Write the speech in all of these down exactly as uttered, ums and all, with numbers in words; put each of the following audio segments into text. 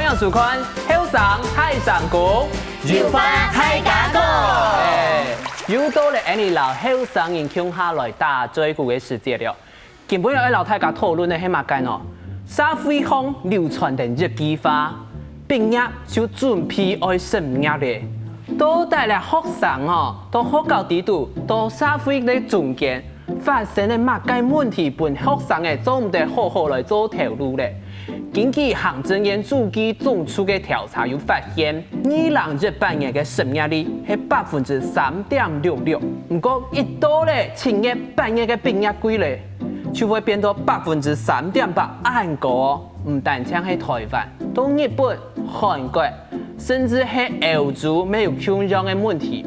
歡迎收看《後生大聲公》，有話大家講。欸，又到了𠊎俚摎後生人共下來打嘴鼓个時節了。今晡日愛摎大家討論个係麼个呢？社會項流傳等一句話：畢業就準備愛失業了。到底這學生哦，到學校裡肚，到社會个中間， 發生了麼个問題，分學生仔做毋得好好來做頭路咧？根據行政院主計總處个調查有發現，二零一八年个失業率係百分之三點六六。毋過一到了七月、八月个畢業季咧，就會變到百分之三點八恁高哦。毋單淨係臺灣，到日本、韓國，甚至係歐洲，乜有共樣个問題。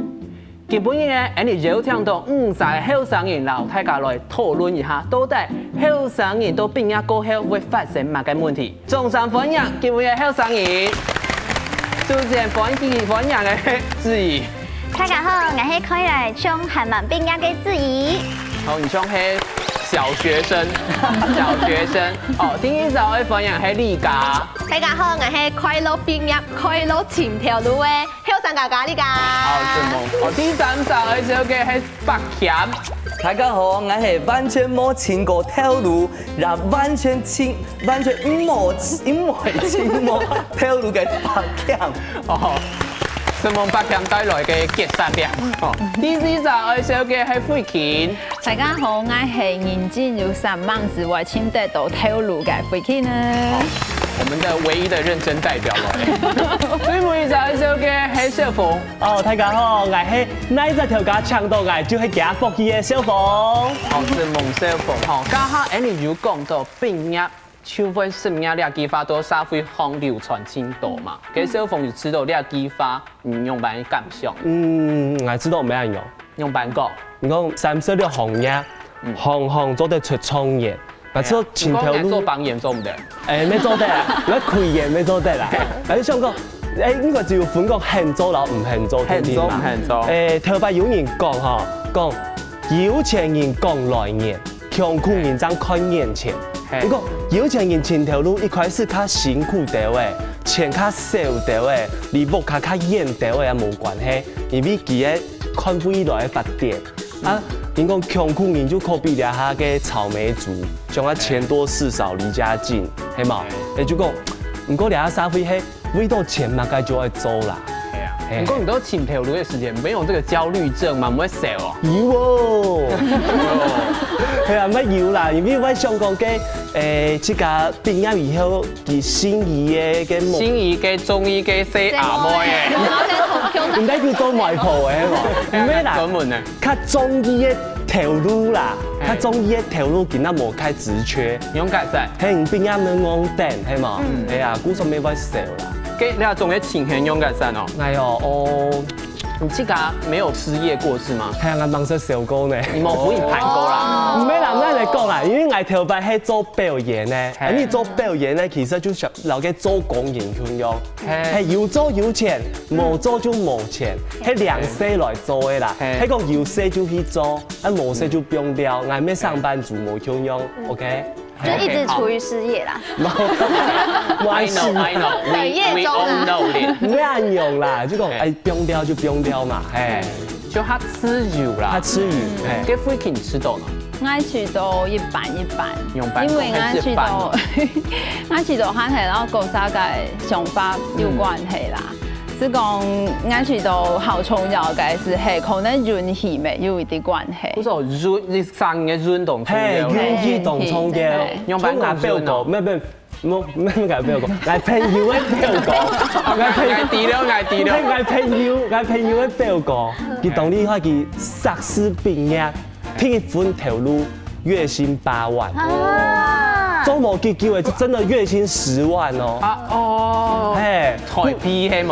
今晡日呢，𠊎俚邀請到五儕个後生人，摎大家來討論一下，到底後生人到畢業過後會發生麼个問題？掌聲歡迎今晡日个後生人！首先歡喜歡迎个係子怡。大家好，𠊎係開來像還吂畢業个子怡。好，你像係小學生，小學生。哦，第二儕愛歡迎係麗嘉。大家好，𠊎係快樂畢業、快樂尋頭路个 後生嘉嘉，你好。好，承蒙。哦，第三儕愛紹介係柏謙。大家好，𠊎係完全無尋過頭路，也完全尋，完全毋無，毋會尋無頭路个柏謙。哦，承蒙柏謙帶來个傑出了。哦，第四儕愛紹介係慧琴。 大家好，𠊎係認真有三項事會尋得到頭路个慧琴呢。我們的唯一的認真代表了。最尾一儕愛紹介係小鳳。哦，大家好，𠊎係哪隻頭家請到𠊎就係厥福氣个小鳳。好，承蒙小鳳。吼，頭下𠊎俚有講到畢業就會失業這句話在社會項流傳盡多嘛。該小鳳有聽到這句話，你仰般感想？嗯，𠊎知道毋係恁樣。 仰般講？你講三十六行業，嗯。行行做得出狀元，啊，做尋頭路。你講𠊎做榜眼做毋得？欸，乜做得啊，𠊎開眼乜做得啦。𠊎就想講，欸，應該只有分講肯做摎毋肯做，肯做毋肯做。欸，頭擺有人講吼，講有錢人講來年，窮苦人正看眼前。嘿。你講有錢人尋頭路一開始較辛苦兜仔，錢較少兜仔，離屋下較遠兜仔也無關係，因為佢个 看未來个發展。啊，人講窮苦人就可比這下个草莓族，像啊錢多事少離家近，係無？欸，就講，毋過這下社會係為著錢嘛，該就愛做啦。係啊。嘿。毋過你都尋頭路个時間，沒有這個焦慮症嘛，毋會愁哦。有哦。係啊，乜有啦，因為𠊎想講个，欸，自家畢業以後，佢心儀个，个目，心儀个、中意个細阿妹欸。毋係佢做媒婆个，係無？毋係啦。專門呢。 較中意个頭路啦，嘿。較中意个頭路，今仔無開職缺。仰結煞？嘿，你畢業个戇等，係無？嗯。係啊，故所乜會愁啦。該你總个情形仰結煞哦？哎喲，哦。你自家沒有失業過是嗎？係啊，𠊎吂識愁過呢。你無分人盤過啦？哦。毋係啦，𠊎來講啦，因為𠊎頭擺係做表演呢，嘿。啊，你做表演呢，其實就像 摎該做工人共樣，嘿。係有做有錢，無做就無錢，係兩世來做个啦。嘿。係講有事就去做，啊無事就放尞，𠊎乜上班族無共樣，OK？就一直處於失業啦。無，無關係。I know, I know. We, 本業中啊。We all know it.毋係恁樣啦，就講，嘿。哎，放尞就放尞嘛，嘿。就較自由啦。較自由，嘿。該慧琴知著呢？ 𠊎知著一半一半，仰般講，因為𠊎知著，還係一半哦？𠊎知著還係摎高三个想法有關係啦。嗯。係講，𠊎知著好重要个係，係可能運氣乜有一滴關係。不是哦，運，你生个運動重要。嘿，運氣當重要。嘿，運氣，對。仰般講運哦？像𠊎表哥，毋係，毋係， 無，毋係，𠊎表哥，𠊎朋友个表哥，𠊎朋友，𠊎知了，𠊎知了。𠊎朋友，𠊎朋友个表哥，佢當厲害，佢碩士畢業，第一份頭路，月薪八萬。啊。做無幾久欸，就真的月薪十萬哦。啊，哦。嘿。臺幣係無？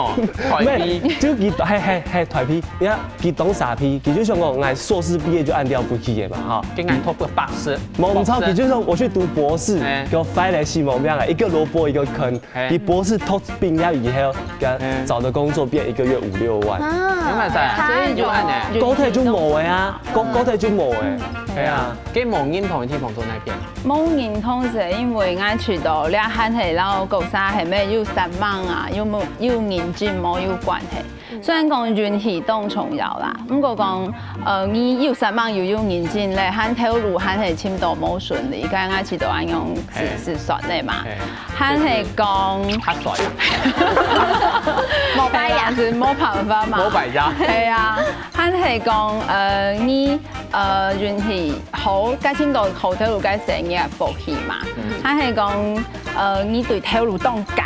臺幣。毋係，就佢，嘿，嘿，嘿，臺幣。 呀，佢當沙鼻，佢就想講，𠊎碩士畢業就恁了不起个嘛，哈。跟𠊎top博士。無，毋著，博士。佢就說我去讀博士，哎。給我翻來西蒙這樣，一個蘿蔔一個坑。哎。佢博士讀畢業以後，給他，哎。找的工作變一個月五六萬。啊，明白噻，差很多。所以就恁呢。高鐵就無个啊，高，嗯。高鐵就無个。嗯。哎呀，該無認同个地方在哪邊？無認同係因為𠊎知著這還係摎高三還吂有三萬啊，有無有認真無有關係。雖然講運氣當重要啦，毋過講，呃，你有煞猛又有認真咧，還頭路還係尋到無順利，該𠊎試著恁樣係係算个嘛。還係講，較衰啊，無擺呀，係無辦法嘛，無擺呀，係啊，還係講，呃，你呃運氣好，該尋到好頭路該生意福氣嘛，還係講。 呃，你對頭路當緊，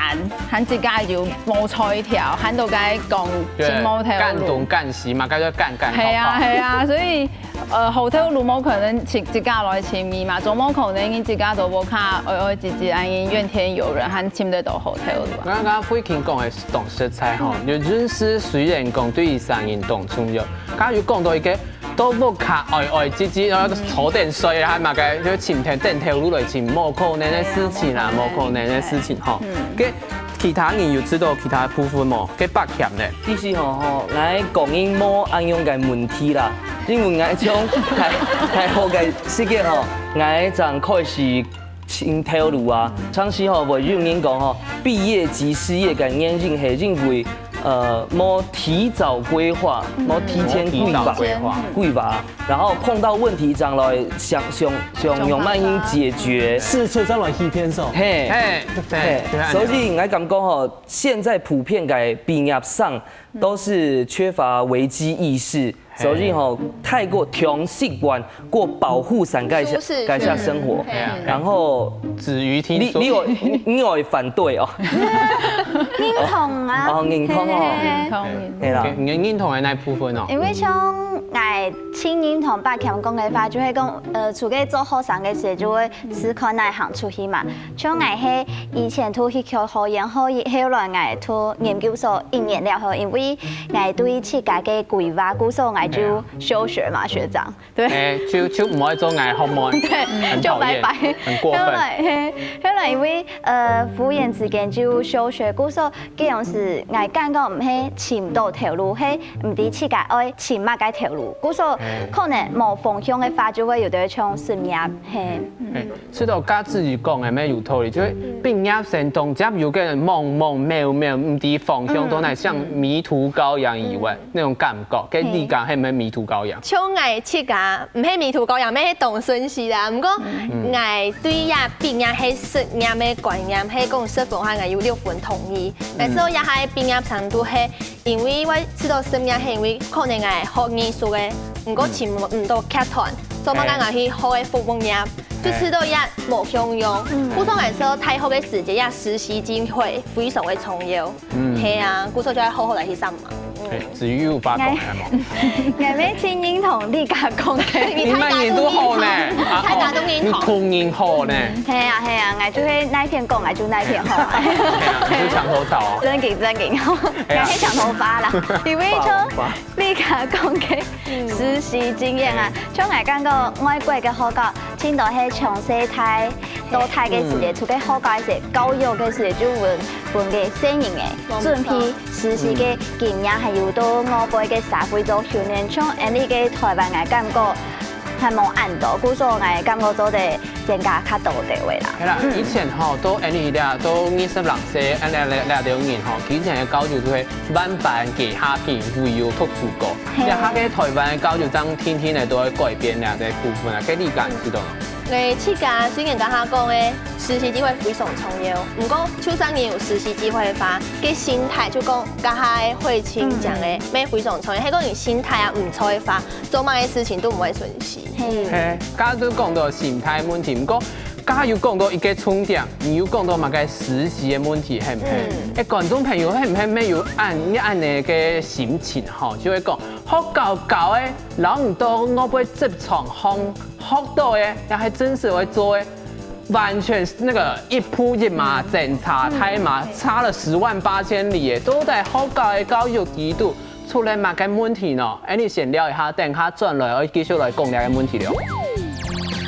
還自家又無彩條，還到該講尋無頭路。幹東。幹西嘛，該就幹幹。係啊係啊，所以呃，好頭路無可能自自家來尋你嘛，總無可能你自家都無卡愛愛自己，恁樣怨天尤人，還尋得到好頭路啊。剛剛慧琴講个當實在吼，就運勢雖然講對於生意當重要，剛剛有講到一個。 到屋下呆呆唧唧，然後坐等睡啦，還麼个就尋天等頭路來尋，無可能个事情啦，無可能个事情吼。該其他人有知道其他部分無？該北極呢？其實吼吼，𠊎個人無恁樣个問題啦，因為𠊎從大大學个時節吼，𠊎正開始尋頭路啊。常時吼，會有人講吼，畢業即失業个原因係因為呃無提早規劃，無提前規劃無提早規劃規劃，然後碰到問題正來想想想用麼个解決。試出再來欺騙手。嘿，哎，嘿對，，所以𠊎感覺吼，現在普遍个畢業生都是缺乏危機意識，所以吼，太過重習慣過保護傘該下舒適該下生活，嗯然後子瑜聽說，你你有你有反對哦？認同啊，哦，認同哦，嘿嘿嘿係啦。你認同个哪部分哦？因為像𠊎親人同爸強講个話，就係講，呃，除了做學生个時，就會試看哪行出去嘛。像𠊎係以前都去考好研，好後來𠊎讀研究所一年了後，因為𠊎對自家个規劃，故所𠊎就休學嘛，學長。對。哎，就就毋愛做𠊎學妹，對，很討厭，就拜拜。很過分。後來，嘿，後來因為呃，忽然之間就休學，故所 該樣時，𠊎感覺毋係尋到頭路，係毋知自家愛尋麼个頭路。故所可能無方向个話，就會有點像失業，嘿。哎，知道家子瑜講个乜有道理，就係畢業生當接有个人茫茫渺渺，毋知方向到哪，像迷途羔羊以外，那種感覺，該你講係毋係迷途羔羊？像𠊎自家，毋係迷途羔羊，乜係當順序啦。毋過，𠊎對這畢業係失業个觀念，係講十分話，𠊎有六分同意。 但是𠊎這下畢業程度係，因為𠊎知道失業係因為可能𠊎學藝術个，毋過尋毋到劇團，所以𠊎去學个服務業，就知道也無共樣。故所𠊎說大學个時節，也實習機會非常个重要。係啊，故所就愛好好來去上網。哎，子瑜有發功係無？𠊎乜真認同你家講个，你乜認都好呢，大家都認同。你同認好呢。係啊係啊，𠊎就係哪片講，𠊎就哪片好。哎呀，你就牆頭草哦。正經正經，𠊎係長頭髮啦，因為像你家講个實習經驗啊，像𠊎感覺外國个學校，真多係從細大到大个時節，除个學校个時，教育个時就分分个細人个準備實習个經驗，還有到外國个社會做訓練，像恁呢个台灣，𠊎感覺還無恁多，故所𠊎感覺做得增加較多个位啦。係啦，以前吼，到恁呢啦，到二十六歲，恁呢這這種人吼，以前个教育就係萬般皆下品，唯有讀書高。這下个台灣个教育正天天來都會改變這个部分啊，該你感覺到無？誒，自家雖然剛剛講个實習機會非常重要，毋過就算你有實習機會个話，个心態就講剛才慧清講个，乜非常重要。係講你心態啊毋在个話，做麼个事情都毋會順序。嘿，嘿，剛剛都講到心態問題，毋過剛剛有講到一個重點，你有講到麼个實習个問題，係毋係？誒，觀眾朋友，係毋係乜有恁恁呢个心情吼？就會講，學校教个，摎你到外背職場項學到个，也係真實會做个，完全是那個一步一馬，整差太馬，差了十萬八千里耶，都在學校个教育制度 出了麼个問題呢？恁呢先尞一下，等下轉來愛繼續來講這个問題了。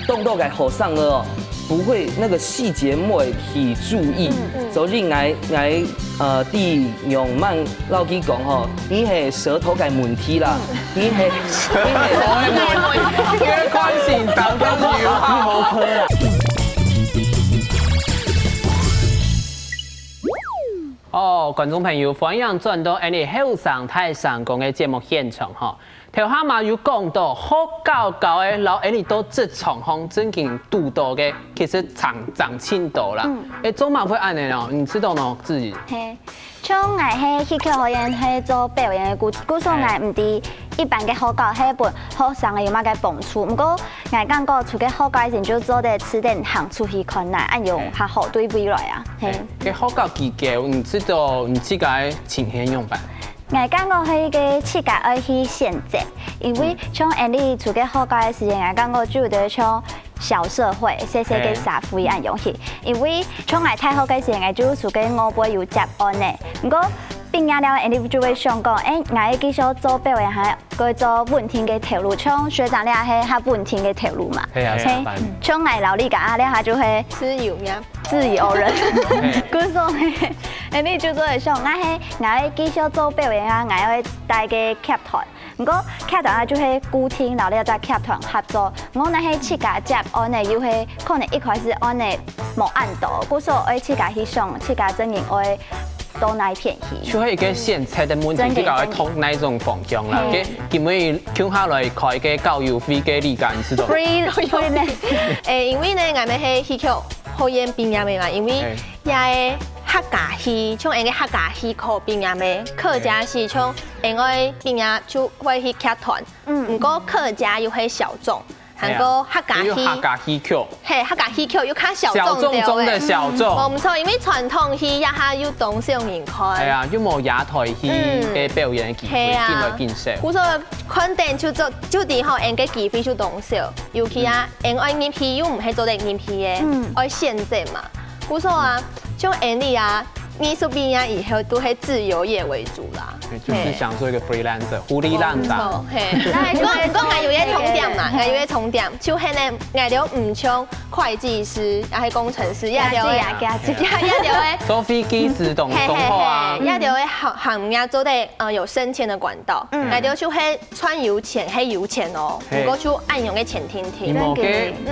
當多个學生哦，不會那個細節無去注意，所以𠊎𠊎呃，知仰般摎佢講吼，你係舌頭个問題啦，你係你係越看心當中有好。哦，觀眾朋友，歡迎轉到𠊎俚後生大聲公个節目現場吼。頭下嘛有講到學校教个，摎𠊎俚到職場上正經堵到个，其實差差盡多啦。嗯。誒，做麼會恁樣哦？你知道嗎，志怡？嘿，像𠊎係戲曲學院，係做表演个，故故所𠊎毋知一般个學校係分學生有麼个幫助。毋過𠊎感覺，除个學校以前就做得試等行出去看啦，恁樣較好對未來啊。嘿。誒，該學校幾久？你知道你自家个情形樣般？ 𠊎感覺係一個自家愛去選擇，因為像𠊎俚出个學校个時間，𠊎感覺就有點像小社會、細細个社會恁樣去。因為像𠊎大學个時間，𠊎就出个外背有接案呢。毋過畢業了，𠊎俚就會想講，誒，𠊎愛繼續做表演，還過做穩定个頭路，像學長這係較穩定个頭路嘛。係啊，嘿，上班。像𠊎摎你講啊，這下就係自由呀。 自由人。嘿。故所呢，𠊎俚就做得想，𠊎係，𠊎愛繼續做表演啊，𠊎愛帶个劇團。毋過劇團啊，就係固定摎這隻劇團合作。𠊎若係自家接案呢，又係可能一開始案呢無恁多，故所愛自家去想，自家正經愛到哪片去。就係一個選擇个問題，真个，就搞會通哪種方向啦。真个。該今晡日共下來開一個校友會个理解，你知道嗎？Free freelance。誒，因為呢，𠊎兜係戲曲 學院畢業个嘛，因為嘿。這个客家戲，像𠊎个客家戲科畢業个，客家戲像𠊎愛畢業就會去劇團，嗯。毋過客家又係小眾，還過客家戲，哎呀，又有客家戲曲。嘿，客家戲曲又較小眾，小眾中的小眾。對不對？嗯，無錯，因為傳統戲這下又當少人看。哎呀，又無野台戲嗯。个表演个機會，係啊。緊來緊少。故所看等就做，就知吼，𠊎个機會就當少，尤其啊，𠊎愛入去又毋係做得入去个，嗯。愛選擇嘛。 故所啊，像𠊎俚啊，藝術畢業以後都係自由業為主啦。對，就是想做一個freelancer，freelancer。無錯，嘿。毋過，毋過𠊎有一個重點嘛，𠊎有一個重點，就係呢，𠊎兜毋像會計師，也係工程師，也兜會，也，也，也兜會，坐飛機、自動通貨啊。嘿，嘿，嘿，也兜會行，行業做得，呃，有升遷的管道。嗯。𠊎兜就係 賺有錢係有錢哦，嘿。毋過就恁樣个錢定定。你無个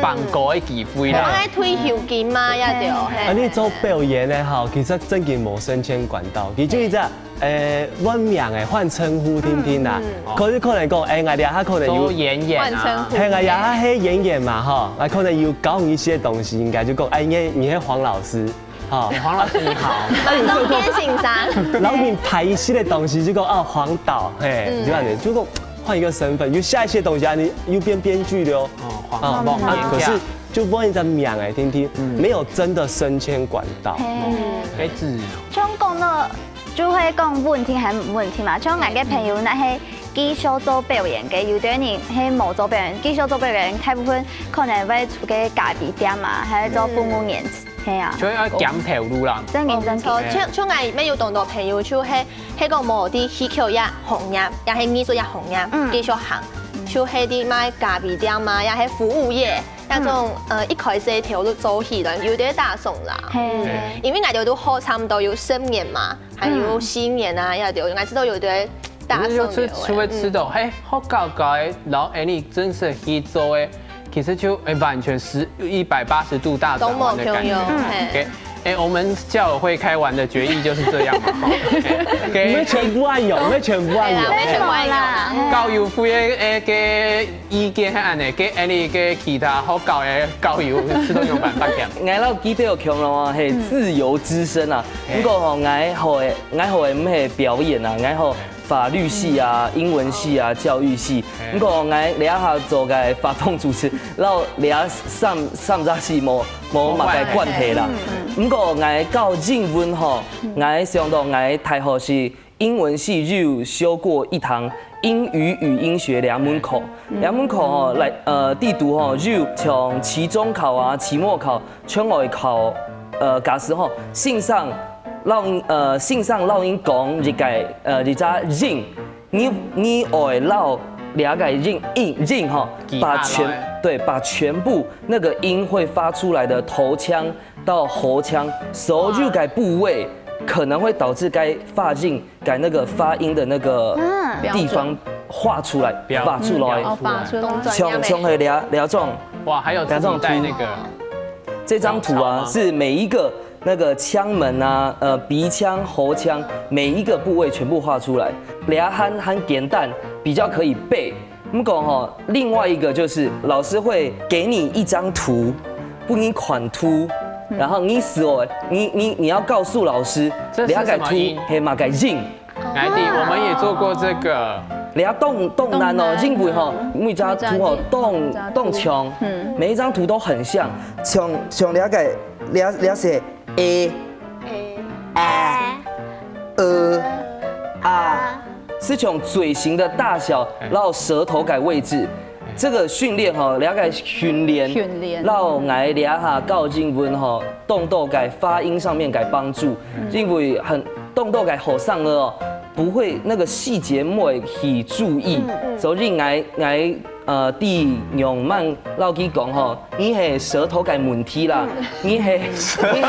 放過个機會啦。無个退休金嘛，也對，嘿。嘿。啊，你做表演个吼，其實正經無升遷管道，佢就一隻，誒，換名誒，換稱呼定定啦。嗯，嗯。可是可能講，誒，𠊎這下可能有做演員啊。換稱呼。嘿，𠊎這下係演員嘛，吼，啊，可能有教你一些東西，應該就講，誒，你，你係黃老師。 好。哎，黃老師你好。馬上變先生。然後你拍一系列東西，就講，啊，黃導，嘿，嗯。就恁樣，就講換一個身份，又下一些東西啊，你又變編劇了哦。哦，黃，啊，黃明啊，可是就換一個名誒，定定，嗯。沒有真的升遷管道。嘿。哦，該志怡呢？像講到，就會講穩定還毋穩定嘛。像𠊎个朋友，嗯。若係繼續做表演个，有兜人係無做表演，繼續做表演，大部分可能會出去咖啡店嘛，還係做服務業。嗯。 係啊。就愛減頭路啦。正經，正經。無錯，像，像𠊎乜有當多朋友就係，係講無在戲曲這行業，也係藝術這行業，嗯。繼續行，就係在賣咖啡店嘛，也係服務業，那種，嗯。呃，一開始个頭路做起來，有兜打爽啦。嘿。嗯，因為𠊎兜都學差不多有十年嘛，還有四年啊，也兜，𠊎知道有兜 大家可是就出，出去吃的，嗯。嘿，學校教的，然後哎，你真實去做的，其實就，哎，完全是一百八十度大轉彎的感覺。都無共樣，嗯。嘿。OK，哎，我們教委會開完的決議就是這樣嘛，哈。OK，OK。你們全部按鈕，你們全部按鈕。對啦，我們全部按鈕啦。教育部的，哎，个意見係恁樣，个，哎，你个其他學校的教育是都有辦法講。𠊎摎佢兜共樣咯，嘿，嗯。自由之身啊。嘿。不過吼，𠊎好的，𠊎好的毋係表演啊，𠊎好 法律系啊、英文系啊、教育系。嘿。毋過𠊎這下做个活動主持，摎這三，三隻系無，無麼个關係啦。嗯，嗯。毋過𠊎教英文吼，嗯。𠊎想到𠊎大學時英文系有修過一堂英語語音學這門課。嗯。這門課吼，來，呃，裡肚吼，有像期中考啊、期末考、 像𠊎考，呃，假使吼，先生摎，呃，先生摎你講一個，呃，一隻音，你，你愛摎這個音，音，音吼，記下來。把全，對，把全部那個音會發出來的頭腔到喉腔，所有个部位可能會導致該發音，該那個發音的那個嗯。地方畫出來，標準。畫出來。嗯，畫出來。哦，畫出來。像，像係這，這種 哇，還有自己帶那個這張圖啊，小抄嗎？是每一個那個腔門啊，呃，鼻腔、喉腔，每一個部位全部畫出來。這下還簡單，比較可以背。不過吼，另外一個就是老師會給你一張圖，分你看圖，然後你說，你你你要告訴老師，這是什麼音？這个圖係麼个音。 來弟，我們也做過這個。你要動動難哦，動難。因為吼，每張圖吼動動像，每一張圖都很像，像像了解了了解 a a e a，是从嘴型的大小到舌头个位置。这个训练吼，了解训练，训练让我这下教英文吼，动到个发音上面个帮助，因为很动到个后生个哦，不会那个细节没去注意，所以我我呃，弟仰慢老弟讲吼，你系舌头个问题啦，你系你系。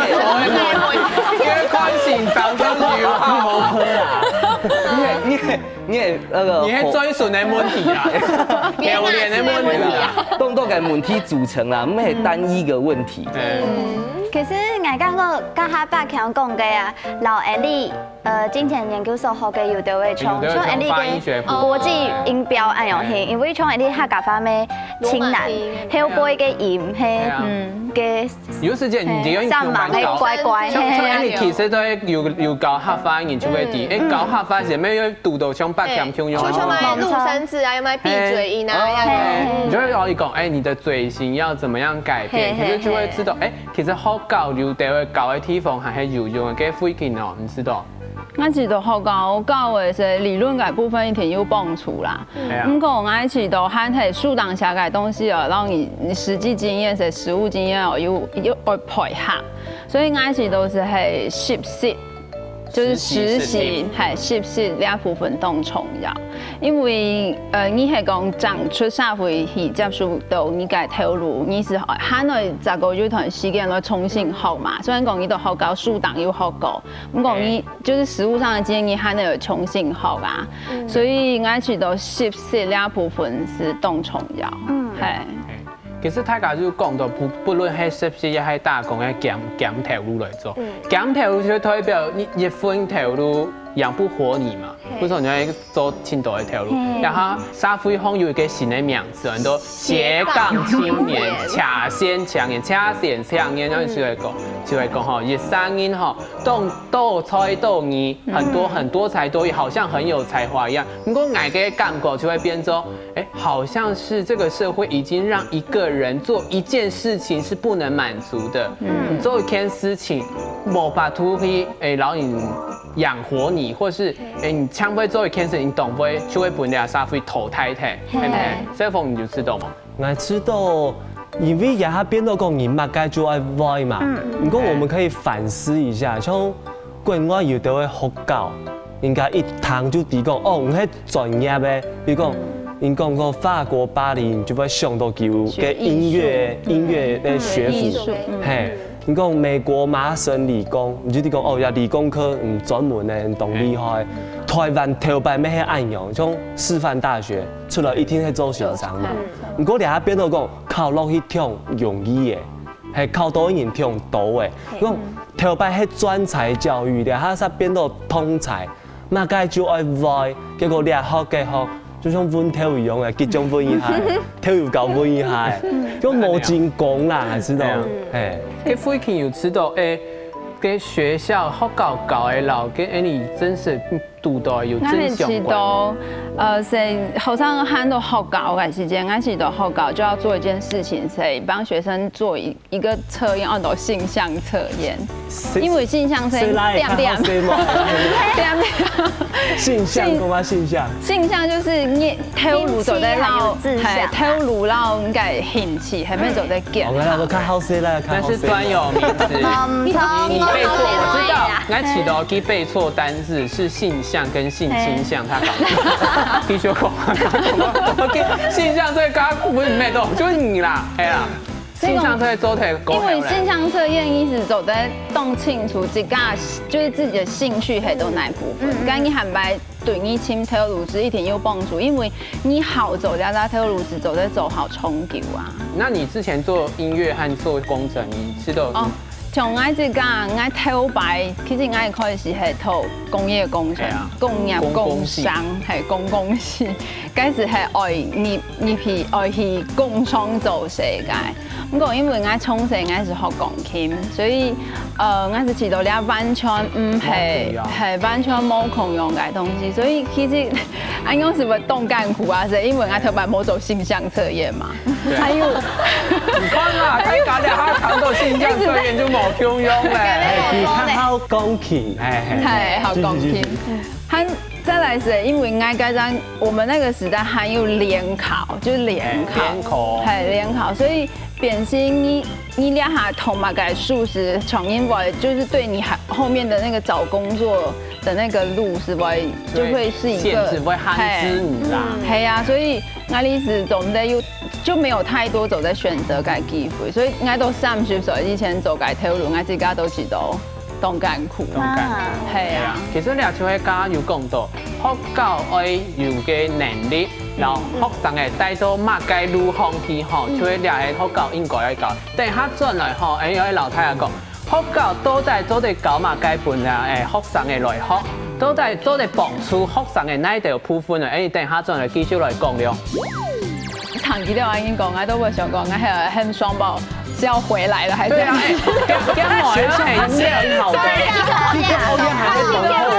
越看心脏就流汗。你系你系你系那个你係嘴唇的問題啦，榴蓮的問題啦。动到个问题组成啦，毋系单一个问题。嗯，其實𠊎感覺甲下伯強講个啊，老Andy，呃，進前研究所學个有兜个像，有兜个像像Andy發音學部个國際音標恁樣係，因為像Andy客家話咩，清難，後背个音係，係啊嗯，个有時間你就用上網个乖乖，像像係。你其實都有有教客話，你就會知，誒，教客話係咩？有堵到像八點鐘用。就像買入聲字啊，有買閉嘴音啊，哦呀。你就會可以講，哎，你的嘴型要怎麼樣改變，嘿嘿可是就會知道，哎，其實學校有兜个教个地方還係有用个，該附近哦，你知道？我知道學校教个係理論个部分一定有幫助啦。哎呀，毋過，𠊎知道還係書當寫个東西哦，然後你你實際經驗係實務經驗哦，有有愛配合，所以𠊎知道係係實習，就是實習，實習實習係實習這部分當重要。因為呃，你係講正出社會去接觸到你个頭路，你係還愛再過一段時間來重新學嘛。雖然講你到學校書當有學過，毋過你就是實務上个經驗還愛重新學啊。所以𠊎知道實習這部分係當重要。嗯，係。其實大家就講到不不論係實習也係打工，係揀揀頭路來做，揀頭路就代表你一份頭路養不活你嘛，不是你要做盡多个頭路，然後社會上有一個新个名詞，很多斜槓青年、斜線青年、斜線青年，然後就會講就會講吼，一生人吼，當多才多藝，很多很多才多藝，好像很有才華一樣。不過𠊎个感覺就會變做，哎，好像是這個社會已經讓一個人做一件事情是不能滿足的。你做一件事情，無法度去，哎，然後你養活你，或是，哎，你強迫做一件事情，你懂不會就會分人家社會淘汰掉，對不對？所以鳳你就知道嘛。 𠊎知道，因為這下變到講人麼个就愛會嘛。毋過我們可以反思一下，像國外有兜个學校，人家一聽就知講，哦，你係專業个，比如講，人講个法國巴黎，你就會想到佢个音樂，音樂个學府。藝術，嘿，你講美國麻省理工，你就知講，哦，呀，理工科，嗯，專門个，當厲害。台灣頭擺乜係恁樣，像師範大學出來一定係做先生嘛。毋過這下變到講， 考落去挺容易个，係考到个人挺多个。講頭擺係專才教育，這下煞變到通才，麼个就愛會，結果這學該學，就像運動一樣个，集中運一下，跳又搞運一下，就無精功啦，知道？係。該最近有知道，誒，該學校學校教个老，跟誒你真實堵到有那你知真相關。道，呃，是好像很多學校个時間，那知道學校就要做一件事情，是幫學生做一一個測驗，叫做性向測驗。因為性向測驗，誰來看好誰嘛？點點，性向，講下性向。性向就是你頭路做得到，興趣還有志向啊係頭路到你个興趣，還沒做得見。我來，我看好誰來，看好誰。那是專有名詞。嗯，你背錯，我知道，那起頭去背錯單字是性向跟性傾向，他搞的。的確講，OK，性向最高不是你背錯，就是你啦，哎呀，性向最高才公因為性向測驗意思做得當清楚自家，就是自己的興趣係到哪部分，跟你還白對你尋頭路是一定有幫助，因為你好做這條頭路是做得做好長久啊。那你之前做音樂和做工程，你知道哦像𠊎自家，𠊎頭擺，其實𠊎一開始係讀工業工程、係啊工業工公共系商，係公共系，開始係愛入入去愛去工廠做事个。毋過因為𠊎從細𠊎係學鋼琴，所以呃，𠊎係知道這完全毋係無共樣係完全無共樣个東西，所以其實恁樣係會當艱苦啊，係因為𠊎頭擺無做性向測驗嘛。對還有你看啊，大家咧，他談到性向測驗就無共樣咧。哎，佢較好鋼琴，哎哎，太好鋼琴。還再來是因為𠊎該張，我們那個時代還有聯考，就是聯考，哎聯考哎，聯考，所以變成你你這下讀麼个書是，從因為就是對你還後面的那個找工作的那個路是會就會是一個限制會限制你啦。係啊，所以𠊎意思做毋得有就沒有太多做得選擇个機會，所以𠊎到三十歲以前做个頭路，𠊎自家都知道當艱苦。當艱苦係啊，其實這就係剛剛有講到，學校愛有个能力，然後學生个帶到麼个路項去吼，就係這係學校應該愛教。等下轉來吼，哎，愛老太太講，學校到底做得教麼个分啊？哎，學生个來學，到底做得幫助學生个哪一條部分呢？哎，等下轉來繼續來講了。長期的話，應該講，我都會想講，我還有很雙胞是要回來了，還是對啊，哎，這這我也很好的，一个后院还是很好。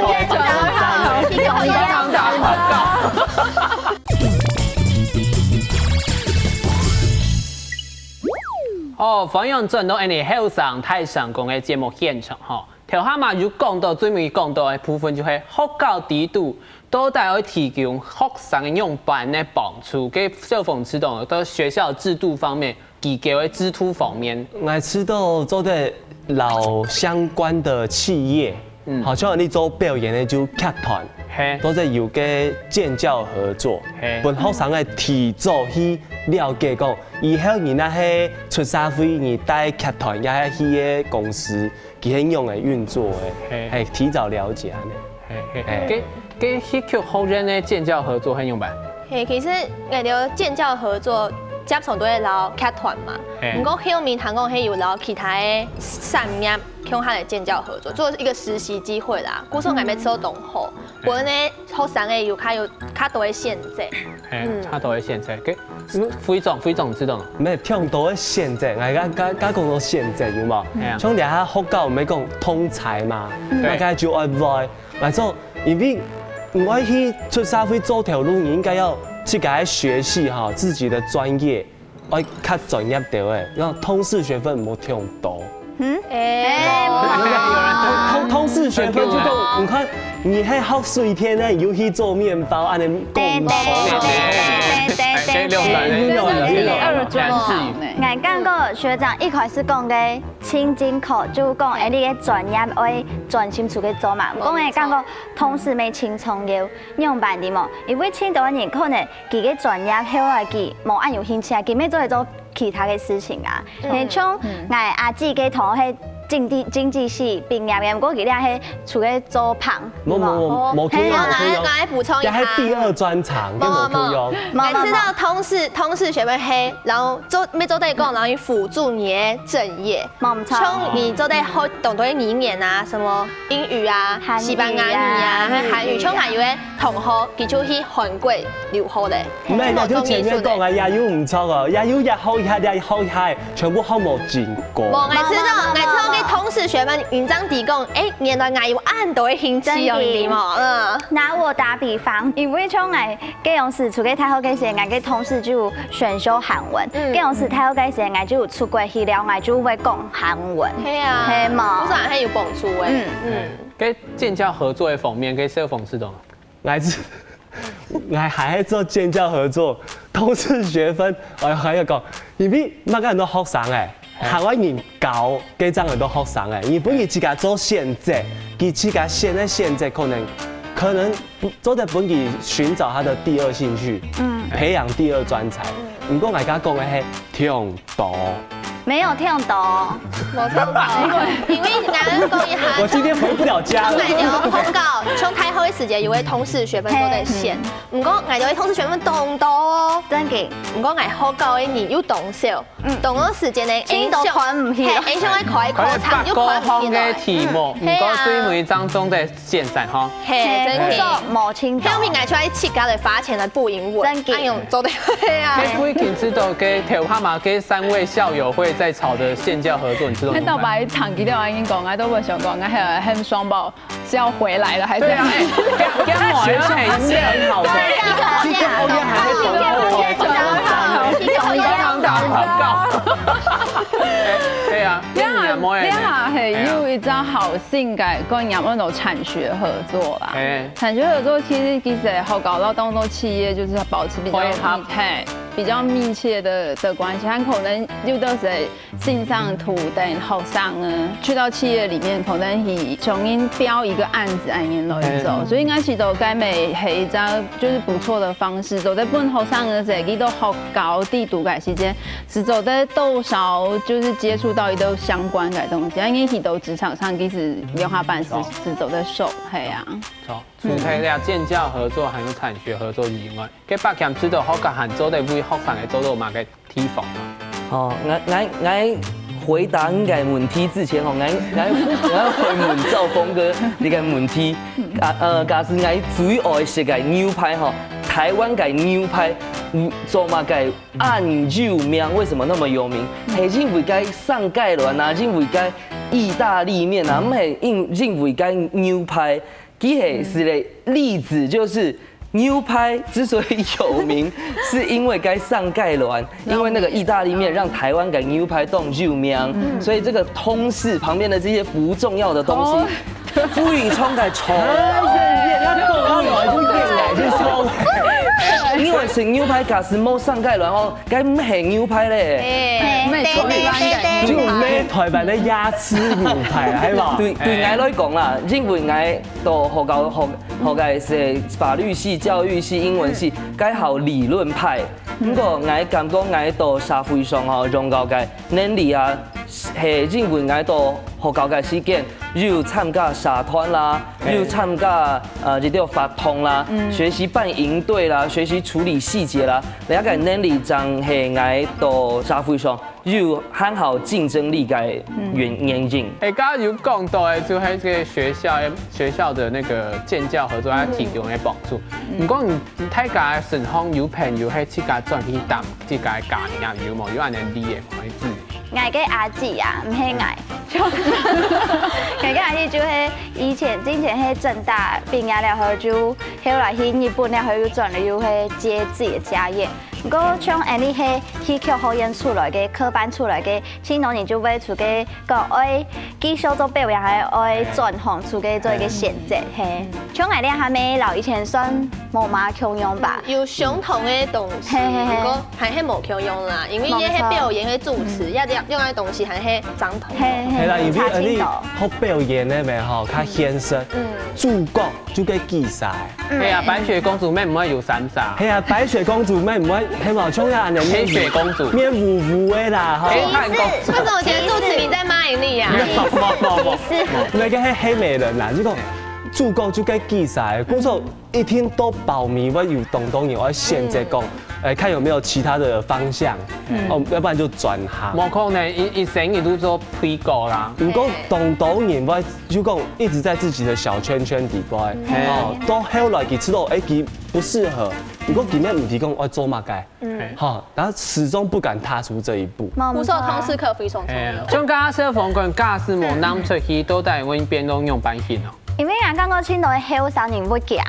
哦，歡迎轉到𠊎等後生大聲公个節目現場吼。頭下嘛有講到，最尾講到个部分就係學校制度到底愛提供學生个樣般个幫助，該小鳳知道到學校制度方面，佢个个制度方面，𠊎知道做得摎相關的企業，嗯好像你做表演的就劇團，嘿，做得有个建教合作嘿，分學生个提早去了解講，以後你若係出社會，你帶劇團也係去个公司，佢係仰个運作个，嘿嘿，提早了解安尼。嘿嘿嘿，該該戲曲學院个建教合作係仰般？嘿，其實𠊎兜建教合作接觸都係摎劇團嘛，嘿毋過後面聽講係有摎其他个產業共下來建教合作，做一個實習機會啦。故所𠊎兜做同好，本來學生个有較有較多个選擇。嘿，較多个選擇，該會長會長知道嗎？無，聽到个選擇，𠊎剛剛剛講到選擇有無？嘿啊像這下學校毋係講通才嘛，對大家就愛會，來做，因為你愛去出社會做頭路，你應該要自家个學系哈，自己的專業，愛較專業點誒，然後通識學分毋好聽到。哎，通通識學分就講，你看你還學水電呢，又去做麵包，安尼講對對對對對對對對，有有有有二專好呢。𠊎感覺學長一開始講个盡正確，就講哎，你个專業愛專心出去做嘛。毋過𠊎感覺通識乜盡重要，仰般知無？因為盡多人可能佢个專業後來佢無恁有興趣啊，佢乜做會做其他个事情啊。你像𠊎阿姊个同學係經濟經濟系畢業个，毋過佢倈係出去做飯，無無無無，無共樣無共樣，我來我來補充一下。這還第二專長，跟無共樣。無你知道通識通識學分係，然後做乜做得講，然後去輔助你个正業。無毋著。像你做得學當多語言啊，什麼英語啊、韓語啊西班牙語啊、日語啊韓語，像還有个同學，佢就去韓國留學咧。毋係，那就前面講啊，也有毋著哦，也有也學一下，也學一下，全部學無經過。無，𠊎知道，𠊎知道个通識學分，你這樣提供，哎，原來𠊎有恁多个興趣哦，真的你知無？嗯。拿我打比方，因為像𠊎該樣時出去大學个時，𠊎个通識就有選修韓文，嗯該樣時大學个時，𠊎就有出國去了，𠊎就會講韓文。係啊，係嘛我想還有幫助誒。嗯嗯。該建教合作个方面，該小鳳知道嗎？ 𠊎知，𠊎還係做建教合作，通識學分，哎，還要講，因為麼个很多學生誒，台灣人教該種很多學生誒，你分佢自家做選擇，佢自家選个選擇可能可能做得分佢尋找他的第二興趣，嗯，培養第二專長。毋過𠊎剛講个係聽到，沒有聽懂。無聽懂，因為𠊎講一下，我今天回不了家了。𠊎兜學校，像開學个時節，有个通識學分做得選，毋過𠊎兜个通識學分當多哦。真个，毋過𠊎學校个人又當少，嗯當多時間呢，聽都看毋起係，影響个開課程又看毋起來。个題目，毋過最尾一張中的現在哈。係，真故所个。無聽懂。後面𠊎就愛自家來花錢來補英文，真个哎喲，做得會啊。該最近知道个頭下嘛，个三位校友會在吵的縣教合作，你知道那到怎麼辦？白场给掉安英讲，啊，都不想讲，那还有很双胞是要回来了，还是對啊，哎，這樣我要很很好的，今天後面還在等候哦。幫忙打廣告。對啊，你好，你好你好，嘿，有一張好性感，跟人家那种产学合作啦。哎，产学合作其实其实好搞到当中企业就是保持比较配合密，嘿，比较密切的的关系，他可能有的时候线上图等好上呢，去到企业里面，可能以雄鹰标一个案子按样来走，嗯所以应该是都该美黑一张就是不错的方式，走在不能好上的时候，你都好搞地图改时间，是走在多少就是接触到一个相关的东西，因为你都职场上其实留下办事是走在手，嘿啊。好，除了這建教合作還有產學合作以外，該北京指導學校還做得為學生个做到麼个地方啊？哦，𠊎𠊎𠊎回答你个問題之前吼，𠊎𠊎𠊎回問兆峰哥你个問題。啊呃，假使𠊎最愛食个牛排吼，台灣个牛排，嗯，做麼个恁有名？為什麼那麼有名？係因為該上蓋卵啊，因為該義大利麵啊，毋係因因為該牛排。 佢係一个例子，就是牛排之所以有名，是因為該上蓋卵，因為那個義大利麵讓台灣个牛排當有名，所以這個通識旁邊的這些不重要的東西，非常个重要。因為食牛排假使無上蓋卵哦，該毋係牛排咧。哎，沒錯對對對對就沒台灣的鴨翅牛排，係吧？對對，𠊎來講啦，因為𠊎到學校學學个係法律系、教育系、英文系，該好理論派。毋過𠊎感覺𠊎到社會上吼，用到个能力啊，係因為𠊎到學校个時間有參加社團啦，有參加呃這條活動啦，學習辦營隊啦，學習處理細節啦，這個能力正係𠊎到社會上 有很好競爭力个原原因。哎，剛剛有講到个，就係這個學校个學校的那個建教合作，佢提供个幫助。毋過你大家个身項有朋友係自家轉去當自家个家庭啊，有無？有恁樣例个，可以知。𠊎个阿姊啊，毋係𠊎。𠊎个阿姊就係以前之前係政大畢業了後，就後來去日本了後又轉了又係接自己个家業。 毋過像恁呢係戲曲學院出來个、科班出來个，盡多人就會出去講，愛繼續做表演，還愛轉行出去做一個選擇，嘿。像𠊎這下乜摎以前算無麼共樣吧。有相同个東西，嘿嘿嘿毋過還係無共樣啦，因為你係表演个主持，要要用个東西還係相同。嘿嘿，係啦，因為差恁呢盡多。學表演个咩吼，較現實，主角就該記者。係啊，白雪公主妹毋會有三傻，係啊，白雪公主妹毋會，係無？像恁呢黑雪公主，面烏烏个啦，吼。黑炭公主為什麼我覺得肚子裡在罵你啊？沒有沒有沒有，那個黑黑美人啦，這個主角就該記者，故所一定都保密，會有當多人會選擇講，哎，看有沒有其他的方向，哦，要不然就轉行。無可能一一生日都做配角啦。毋過當多人會就講一直在自己的小圈圈底背，哦，到後來佢知道，哎，佢不適合。毋過今日毋知講愛做麼个，哈，然後始終不敢踏出這一步。無無錯，通識課非常重要。哎呀，像剛剛小峰講，假使無拿出去，到底會變到仰般形哦？因為人講過盡多个後生人會驚，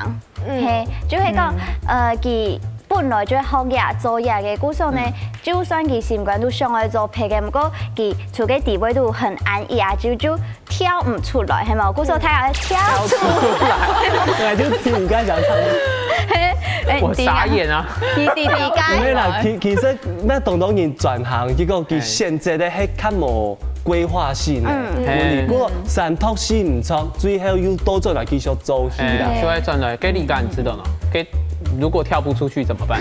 嘿，就係講，呃，佢本來就係學這做這个，故所呢，就算佢心肝都想愛做別个，毋過佢處个地位都很安逸啊，就就跳毋出來，係無？故所大家跳出來，對，就聽你剛才講唱。嘿，哎我傻眼啊！你弟弟該毋係啦，其其實那當多人轉行，結果佢選擇个係較無規劃性个問題，不過三讀四毋著，最後又倒轉來繼續做戲啦。哎，就會轉來，該你敢知道呢？該如果跳不出去怎麼辦？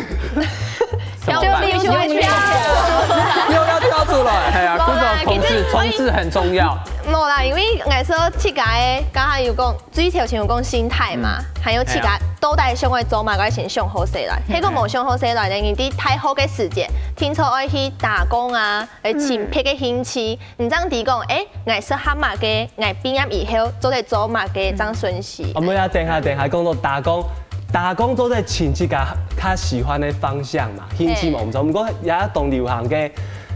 怎麼辦？就必須去又要跳出出來，哎呀，鼓掌同志，同志很重要。無啦，因為𠊎說自家个，剛剛有講，最頭前有講心態嘛，還有自家到底想愛做麼个，先想好勢來。係講無想好勢來呢，你在大學个時節，定著愛去打工啊，誒，尋別个興趣，你正知講，誒，𠊎適合麼个，𠊎畢業以後做得做麼个，正順序。哦，無啊，等下等下，講到打工，打工做得尋自家較喜歡个方向嘛，興趣嘛，毋錯。毋過也當流行个，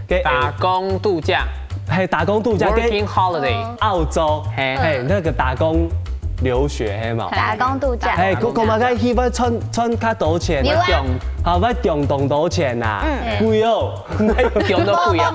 个打工度假，嘿，打工度假，跟，working holiday，澳洲，嘿，嘿，那個打工留學，嘿嘛。打工度假。嘿，講講嘛，該去要賺賺較多錢啊，有啊好，要中當多錢啊，嗯貴哦，用都貴啊。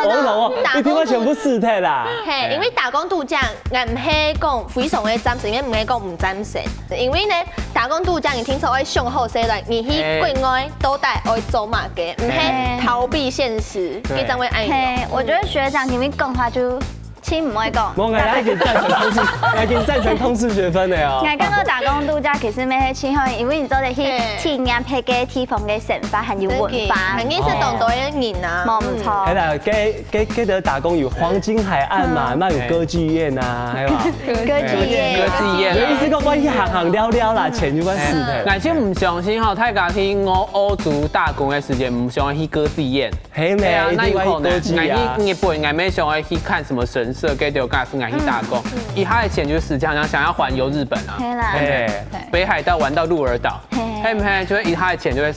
我懂哦，一定要全部辭退啦。嘿，因為打工度假，𠊎毋係講非常个贊成，也毋係講毋贊成。因為呢，打工度假你定著愛想好勢來，你去國外到底愛做麼个，毋係逃避現實，對你正會愛用。嘿，我覺得學長前面講話就聽毋會講。我感覺已經贊成通識，已經贊成通識學分了哦。𠊎感覺打工度假其實乜係盡好，因為你做得去體驗別个地方个生活，還有文化。肯定係當多个人啊。無毋錯。係啦，該該該个打工有黃金海岸嘛，嗯那有歌劇院啊，係吧？歌劇院歌劇院有意思講，我去行行尞尞啦，錢就會死的。哎，就毋相信吼，大家去澳澳洲打工个時間，毋相信去歌劇院。嘿咩，對啊，一定要去歌劇啊。那有可能。𠊎去日本，𠊎乜想要去看什麼神社，該就告訴𠊎去打工，一下个錢就使淨，想要環遊日本啊，嘿啦，哎，北海道玩到鹿兒島，嘿嘿毋嘿？就會一下个錢就會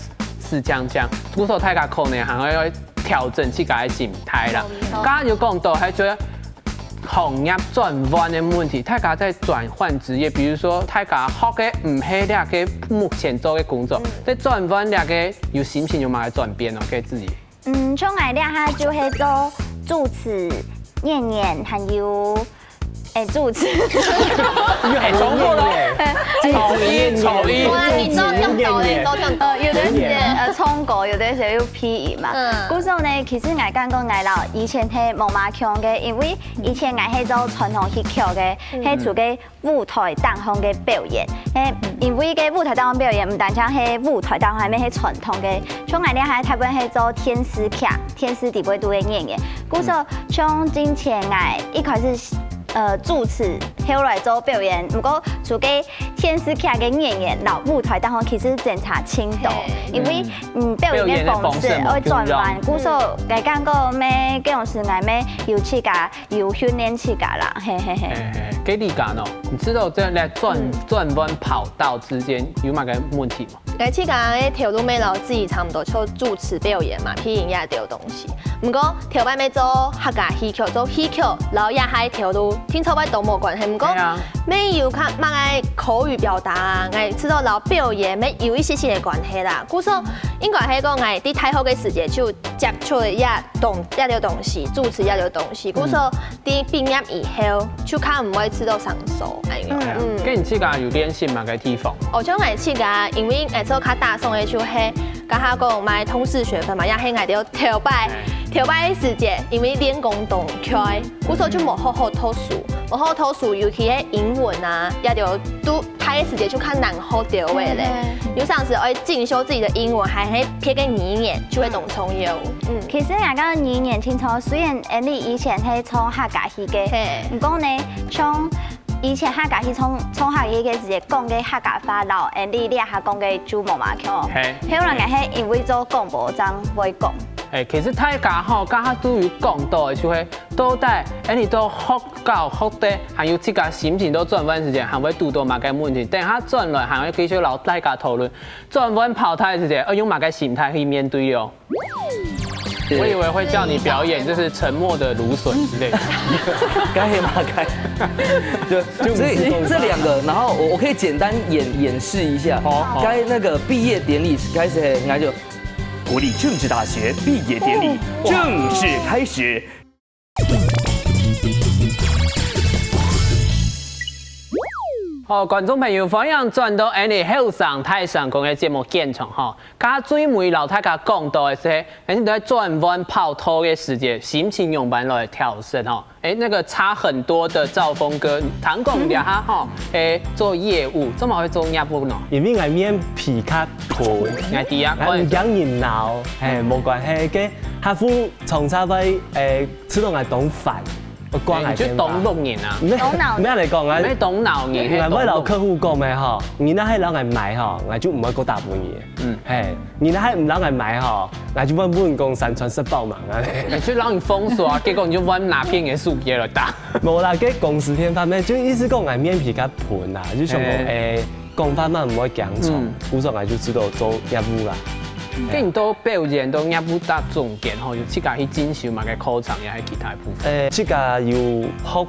使淨淨。故所大家可能還愛調整自家个心態啦。剛剛有講到，還覺得行業轉彎个問題，大家在轉換職業，比如說大家學个毋係這個目前做个工作，在轉彎這個有心情有麼个轉變哦，給自己。嗯，像𠊎這下就係做主持、演員，還有，誒，主持。哎，重複了。口音，口音。哇，你都聽到了，都聽到了。呃，有的時呃唱歌，有的時又配音嘛。嗯故所呢，其實𠊎感覺𠊎摎以前係無麼共个，因為以前𠊎係做傳統戲曲个，係做个舞台頂項个表演。係因為个舞台頂項表演，毋單淨係舞台頂項，還係傳統个。像𠊎這下大部分係做電視劇、電視裡背肚个演員。故所像之前𠊎一開始呃主持，後來做表演，毋過做个電視劇个演員摎舞台頂項其實真差盡多，因為嗯表演个方式愛轉換，故所𠊎感覺乜該種時𠊎乜有自家有訓練自家啦，嘿嘿嘿。嘿嘿，該你講哦，你知道在那轉轉彎跑道之間有麼个問題嗎？𠊎自家个頭路乜摎自己差毋多，就主持表演嘛，配音這兜東西。毋過頭擺乜做客家戲曲，做戲曲摎這下頭路，定著會都無關係。毋過對啊乜有較麼个口語表達啊，𠊎知道摎表演乜有一些些个關係啦。故所應該係講，𠊎在大學个時節就接觸了這東這兜東西，主持這兜東西。故所在畢業以後，就較毋會知道上手，哎呀，嗯。該你自家有練習麼个地方？哦，像𠊎自家，因為𠊎做較打爽个就係，剛剛講買通識學分嘛，也係𠊎兜頭擺頭擺个時節，因為練功當𤸁，故所就無好好讀書，無好好讀書，尤其係英文啊，這兜都讀个時節就較難學兜仔咧。有當時愛進修自己个英文，還係別个語言，就會當重要。嗯，其實𠊎感覺語言盡重要，雖然𠊎以前係唱客家戲个，嘿，毋過呢，像以前客家戲唱唱客家戲个時節講个客家話，摎𠊎這下講个就無麼共。嘿後來𠊎係因為做廣播正會講。哎，其實大家吼，剛剛都有講到个，就係到底，哎，你到學校學个，還有自家心情到轉彎時間，還會堵到麼个問題？等下轉來還會繼續摎大家討論轉彎跑道个時間，要用麼个心態去面對哦。我以為會叫你表演，就是沉默的蘆筍之類的。該也嘛該，就所以這兩個，然後我我可以簡單演演示一下。好好該那個畢業典禮開始，嘿，那就國立政治大學畢業典禮正式開始。哦，觀眾朋友，歡迎轉到𠊎等後生大聲公个節目現場吼。頭先最尾摎大家講到个係，𠊎等在轉彎跑道个時節，心情仰般來調適吼？誒，那個差很多的兆峰哥，聽講這下吼，誒，做業務，做麼會做業務呢？因為𠊎面皮較薄，𠊎知啊，𠊎毋驚人惱，嘿，無關係，該客戶常常會，誒，知道𠊎當煩。 我掛𠊎電話。你就當六年啊？無，當惱人。無來講啊，無當惱人，𠊎會摎客戶講个吼，你若係摎𠊎買吼，𠊎就毋會過打分你。嗯，嘿，你若係毋摎𠊎買吼，𠊎就會問講三餐食飽吂啊。你就讓你封鎖啊，結果你就問拿騙你的手機了打。無啦，該公司騙方面，就意思講𠊎面皮較薄啦，就想講，誒，講話嘛毋會驚錯，故所𠊎就知道做業務啦。 該你到表演到業務到中間吼，有自家去進修麼个課程，也係其他部分？誒，自家有學，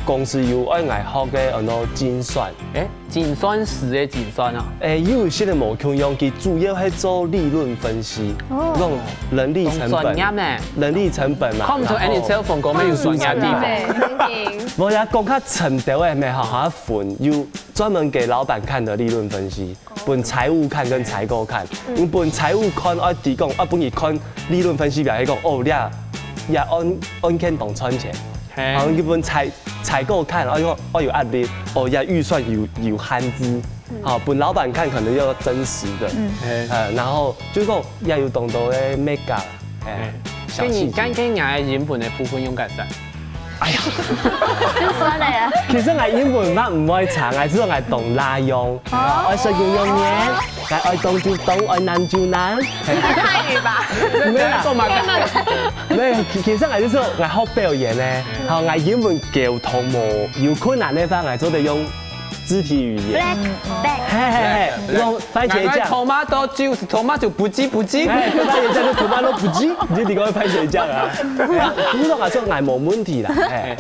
公司有愛𠊎學个安到精算。誒，精算師个精算啊？誒，有一些个無共樣，佢主要係做利潤分析，哦，那種人力成本，當專業呢。人力成本嘛。看毋出𠊎等招風哥有專業地方。無呀，講較深兜个，無好好分，有專門給老闆看的利潤分析。 分財務看跟採購看，你分財務看，愛提供，愛分佢看利潤分析表，佢講，哦，這，這案，案件當賺錢。然後你分採，採購看，哦，講，哦，有壓力，哦，這預算有，有限制。好，分老闆看可能要真實的，呃，然後就講，這有當多个美感，誒，小細節。該你剛剛拿个英文的部分用改善。 哎呀，就算了呀。其實𠊎英文嘛毋會差，𠊎只係𠊎當罅用，愛說有用呢，𠊎愛當就當，愛難就難。你是泰語吧？沒有啦，幹嘛？沒有，其其實𠊎就係𠊎學表演呢，好，𠊎英文溝通無有困難个話，𠊎做得用肢體語言。Black bag。嘿嘿嘿，用番茄醬。Tomato juice，tomato不急不急。哎，番茄醬就tomato不急，你就你講番茄醬啊。哎，不過我說𠊎無問題啦，哎。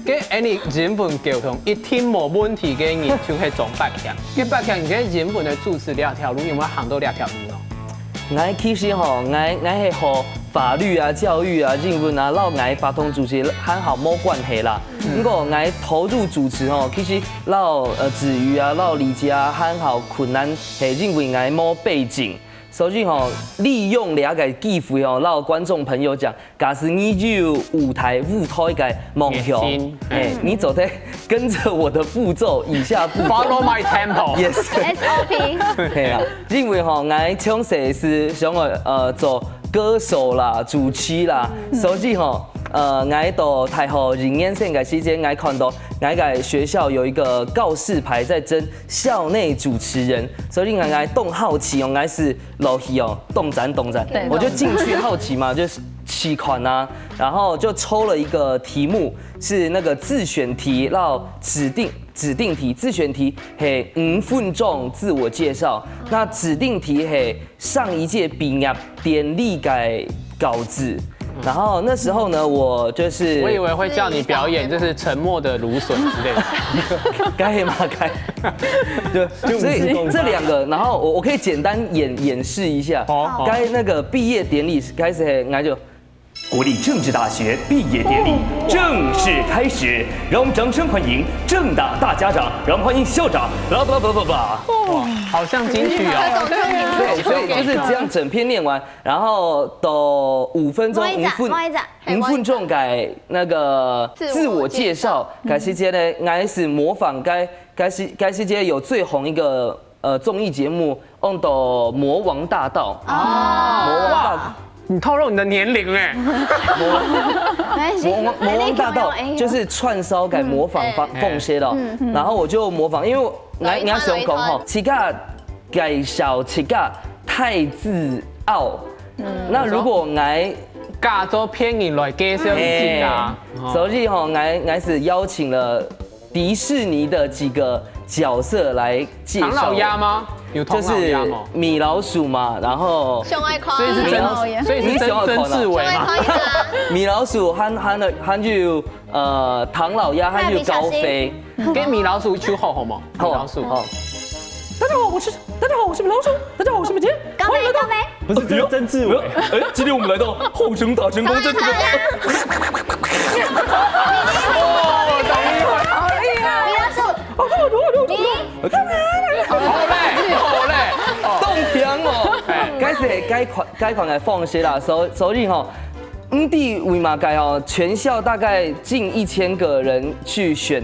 該恁樣英文溝通一定無問題个人就係張百強。該百強，你个英文个主持這條路有無行到這條路呢？𠊎其實吼，𠊎，𠊎係和法律啊、教育啊、英文啊，摎𠊎活動主持還好無關係啦。毋過𠊎投入主持吼，其實摎，呃，子瑜啊、摎李佳啊，還好困難係因為𠊎無背景。 所以吼，利用這個機會吼，摎觀眾朋友講，假使你有舞台，舞台个夢想，熱情。哎，你做得跟著我的步驟，以下步驟。Follow my tempo。Yes。S O P。係啊，因為吼，𠊎從細係想愛，呃，做歌手啦、主持啦，所以吼，呃，𠊎到大學一年生个時節，𠊎看到𠊎个學校有一個告示牌在徵校內主持人，所以𠊎，𠊎當好奇哦，𠊎係 落去哦，當讚當讚。對，我就進去好奇嘛，就試看啊，然後就抽了一個題目，是那個自選題，然後指定，指定題，自選題係五分鐘自我介紹，那指定題係上一屆畢業典禮个稿子。然後那時候呢，我就是我以為會叫你表演，就是沉默的蘆筍之類的。該嘛該。對，所以這兩個，然後我，我可以簡單演，演示一下。好，好。該那個畢業典禮開始，那就國立政治大學畢業典禮正式開始，讓我們掌聲歡迎政大大家長，讓我們歡迎校長，blah blah blah blah blah。哇，好像金曲哦。對，所以就是這樣整篇念完，然後到五分鐘，五分，五分鐘个那個自我介紹，自我介紹。該時節呢，𠊎係模仿該，該時，該時節有最紅一個，呃，綜藝節目，安到《魔王大道》。哦。魔王大道。哇，你透露你的年齡哎。沒關係，魔王，魔王大道就是串燒个模仿方，嗯，方式咯。嗯，嗯。然後我就模仿，因為𠊎，𠊎想講吼，自家介紹自家太自傲。嗯。那如果𠊎假做別人來介紹自家，哎，哦。所以吼，𠊎，𠊎係邀請了迪士尼的幾個角色來介紹。唐老鴨嗎？有唐老鴨嗎？就是米老鼠嘛，然後上愛看。所以是曾，米老鼠，所以是曾，你想要看啊？曾志偉嘛。上愛看一下。米老鼠還，還有，還有，呃，唐老鴨，還有高飛。跟米老鼠一起吼好嗎？好，米老鼠。好。大家好，我是，大家好，我是米老鼠。大家好，我是米杰。高飛，歡迎来到高飞。不是，这是曾志伟。哎，今天我们来到后生大成功，这是哦，等一会儿。好厉害。米老鼠。哦，对，对，对，該款該款个方式啦，所所以吼，毋知為麼个吼，全校大概近一千個人去選，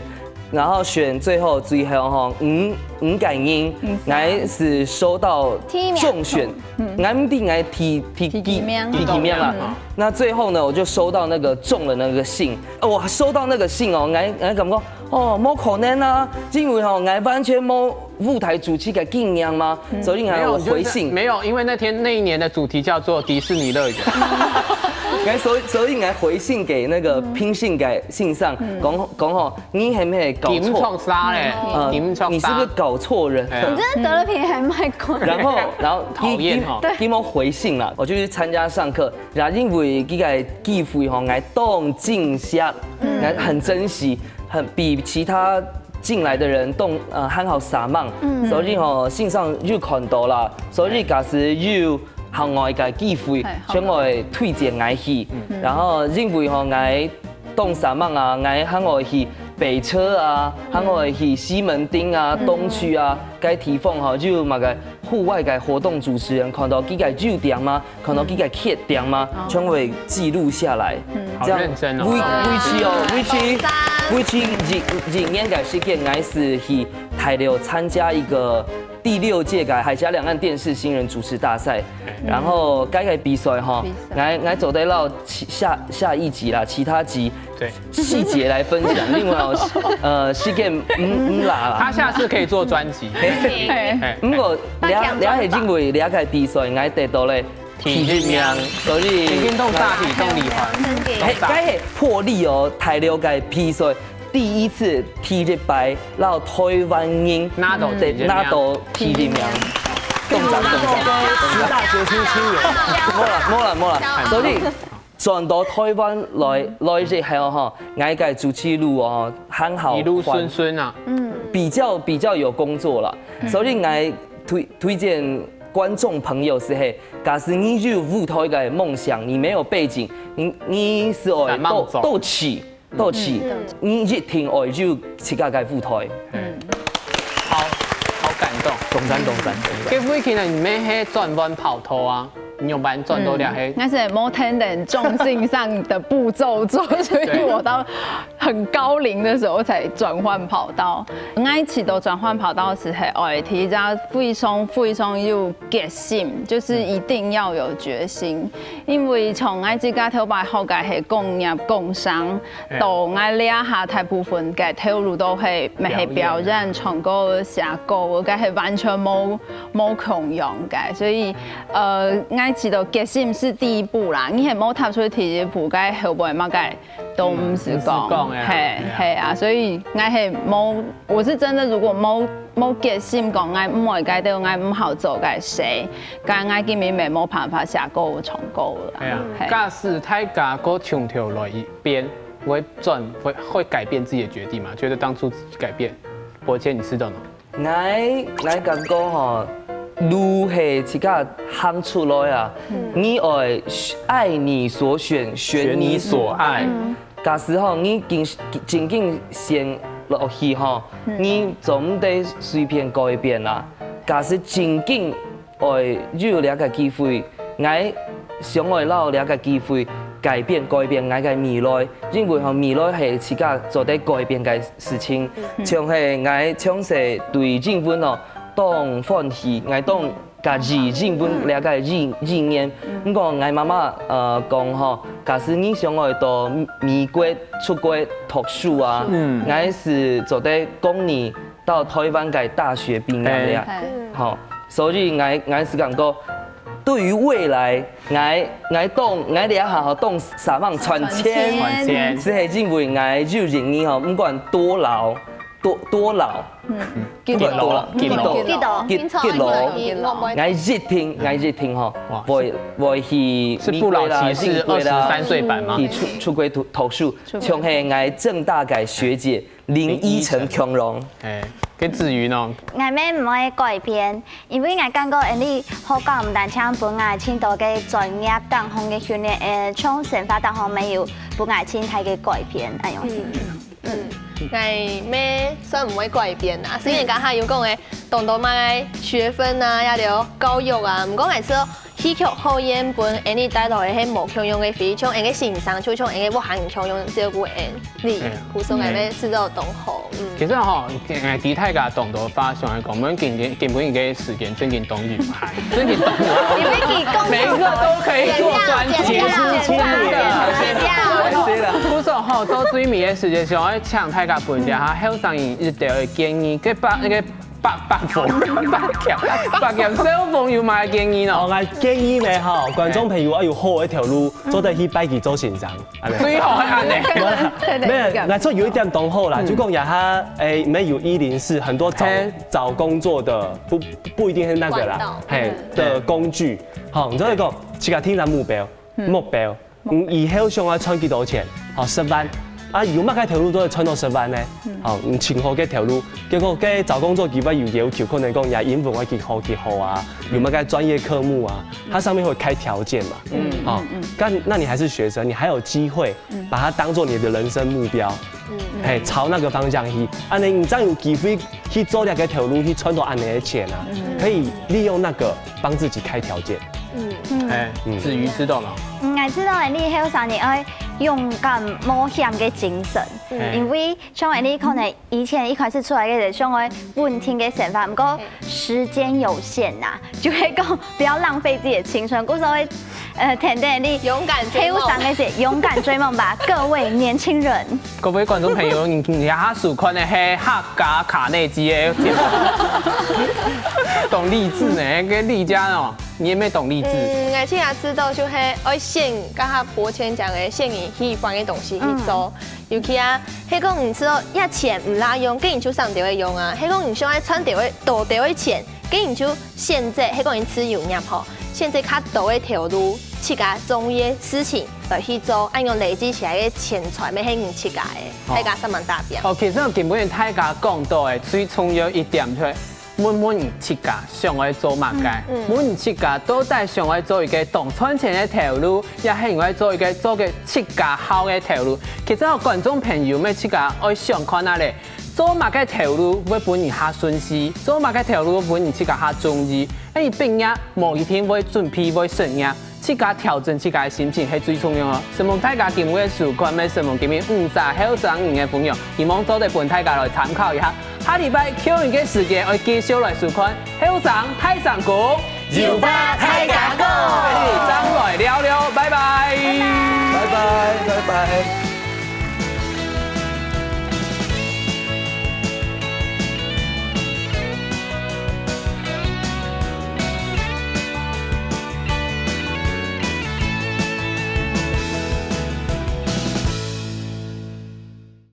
然後選最後最後吼五五個人，𠊎是收到中選，𠊎毋知𠊎第第幾第幾名啦。那最後呢，我就收到那個中了那個信，我收到那個信哦，𠊎𠊎感覺哦，無可能啊，因為吼，𠊎完全無 舞台主持个經驗嗎？所以你看我回信，没有，因为那天那一年的主题叫做迪士尼乐园。哎，所以所以你还回信给那个拼信个信上，讲讲吼，你还没搞错，金错啥嘞？呃，金错啥？你是不是搞错人？哎呀你真的得了便宜还卖乖。然后然后讨厌哦给给我回信了，我就去参加上课，然后因为这个机会吼，还当尽惜，还很珍惜，很比其他进来的人都呃还好撒mạng，所以吼信上就看到啦，所以假使有海外个机会，哎好全会推荐𠊎去，然后因为吼𠊎当撒mạng啊，𠊎还会去北车啊，还会去西门町啊、东区啊，该地方吼就有么个户外个活动主持人看到几个优点嘛，看到几个缺点嘛，全会记录下来，好认真哦为为期哦，为期为期一一年个时间，𠊎是去大陆参加一个第六届个海峡两岸电视新人主持大赛，然后该个比赛哈，来来走得到其下下一集啦，其他集对，细节来分享，另外哦，呃，时间唔唔啦啦。他下次可以做专辑。嘿哎，不过了了系因为了解比赛，𠊎得到了第一名，所以已经动大体动力团，嘿，该系破例哦，大陆个比赛第一次第一擺，让台湾人拿到第一名拿到第一名，动赞动赞。十大杰出青年，没了没了没了，所以转到台湾来来之后哈，𠊎个主持路哦，很好一路换顺顺啊。比较比较有工作了，所以来推推荐观众朋友是嘿，假使你有舞台个梦想，你没有背景，你你是爱散漫走斗斗气斗气，你一定爱有自家个舞台。好，好感动。懂赞懂赞。给 Vicky 呢，你们还转弯跑头啊？你有蛮转多两黑。但是 more than 中性上的步骤做，所以我到很高龄的时候才转换跑道。那一起都转换跑道时，还爱提家非常非常有决心，就是一定要有决心，因为从爱自家头摆好个系工业工商，到爱这下大部分个头路都系乜系表演、唱歌、写歌，个系完全冇冇共样个，所以呃，爱知道决心是第一步啦，你系冇踏出第一步，个后背么个都毋使讲，毋使讲哎呀系系啊，所以爱系冇，我是真的如果冇冇决心讲，爱毋爱个，对，爱毋好做个事，个爱根本没冇办法写歌、唱歌啦。哎呀，嘿假使大家个从头来一遍，会转会会改变自己的决定吗？觉得当初自己改变，伯谦你知道吗？ 𠊎𠊎感觉吼，路系自家行出来啊，你爱爱你所选，选你所爱。假使吼，你真真正选落去吼，你做毋得随便改变啦。假使真正 愛有這个機會，𠊎想愛摎這个機會改變改變𠊎个未來，因為吼未來係自家做得改變个事情。像係𠊎從細對英文哦當歡喜，𠊎當合意英文這个語語言。毋過𠊎媽媽呃講吼，假使你想愛到美國出國讀書啊，𠊎係做得講你到台灣个大學畢業了。哎吼，所以𠊎𠊎係感覺，對於未來，𠊎𠊎當𠊎這下吼當向望賺錢，賺錢係因為𠊎有認你吼，毋管多老，多多老，毋管多老，幾多幾多幾多，𠊎一定𠊎一定吼，會會去是不老騎士二十三歲版嗎？去出出國讀讀書，像係𠊎政大个學姐林依晨共樣。哎，跟子瑜呢？ 𠊎乜毋會改變，因為𠊎感覺恁樣學校毋單淨分𠊎盡多个專業當中个訓練，呃，從生活當中乜有分𠊎盡大个改變，恁樣。嗯，𠊎乜算毋會改變啦，雖然剛才有講个當多麼个學分啊，也有教育啊，毋過𠊎係戲曲好，演分𠊎俚帶來个係無共樣个回憶，像𠊎个先生，就像𠊎个屋下人共樣照顧𠊎俚，嗯。故所𠊎个試著當好，嗯。其實吼，誒，大家當多話想愛講，𠊎等今天，今晡日个時間正經當愉快，正經當愉快。你們給公主每一個都可以做專題。剪掉，剪掉，剪掉，剪掉。對啦。故所吼，到最尾个時間，想愛請大家分享下後生人一條个建議，該把，那個 百，百風，百強，百強少峰有麼个建議呢？哦，𠊎建議呢，吼，觀眾朋友愛有好个頭路，做得去拜佢做先生，恁仔。最好係恁仔。對，對，對，沒有，對。𠊎說有一點當好啦，嗯。就講這下，誒，沒有一零四，很多找，嘿。找工作的，不，不一定是那個啦，管道。嘿，嗯。的工具。好，你就會講，自家定一個目標，嗯。目標。 嗯，以後想愛賺幾多錢，好，十萬。啊，有麼个頭路做得賺到十萬呢？嗯。好，你尋好个頭路，結果該找工作佢會有要求，可能講這英文愛幾好幾好啊，有麼个專業科目啊，它上面會開條件嘛。嗯。好，嗯，嗯。但，那你還是學生，你還有機會把它當作你的人生目標，嗯。嘿，朝那個方向去。啊，你，你正有機會去做這個頭路，去賺到恁仔个錢啊，嗯。可以利用那個幫自己開條件。 嗯。哎，嗯。子瑜知道了。嗯，𠊎知道了，你後生人愛勇敢冒險个精神，嗯。因為像𠊎俚可能以前一開始出來个時，想愛穩定个生活，毋過時間有限呐，就會講不要浪費自己的青春，故所以，呃，天天你勇敢追夢。後生个時，勇敢追夢吧，各位年輕人。各位觀眾朋友，你，你這下收看个係客家卡內基个節目，當勵志呢，該麗佳哦。 你有無當勵志？嗯，𠊎自家知道就係愛選，剛剛博謙講个，選你喜歡个東西去做。嗯。尤其啊，係講你知道這錢毋罅用，該你就省兜仔用啊。係講你想愛賺兜仔，多兜仔錢，該你就選擇，係講你自由業吼，選擇較多个頭路，自家中意个事情來去做，恁樣累積起來个錢財，乜係你自家个，哦。大家煞猛打拚。哦，其實今晡日大家講到个最重要一點就係 問問你自家想愛做麼个，嗯，嗯。問你自家到底想愛做一個當賺錢个頭路，也係想愛做一個做個自家好个頭路。其實哦，觀眾朋友，乜自家愛想看下咧，做麼个頭路會分你較順序，做麼个頭路會分你自家較中意。該你畢業無一定會準備會失業， 自家調整自家个心情係最重要哦。承蒙大家今晡日收看，乜承蒙今晡日五儕後生人个分享，希望做得分大家來參考一下。下禮拜共樣个時間，愛繼續來收看後生大聲公，有話大家講。正來尞尞，拜拜。拜拜，拜拜。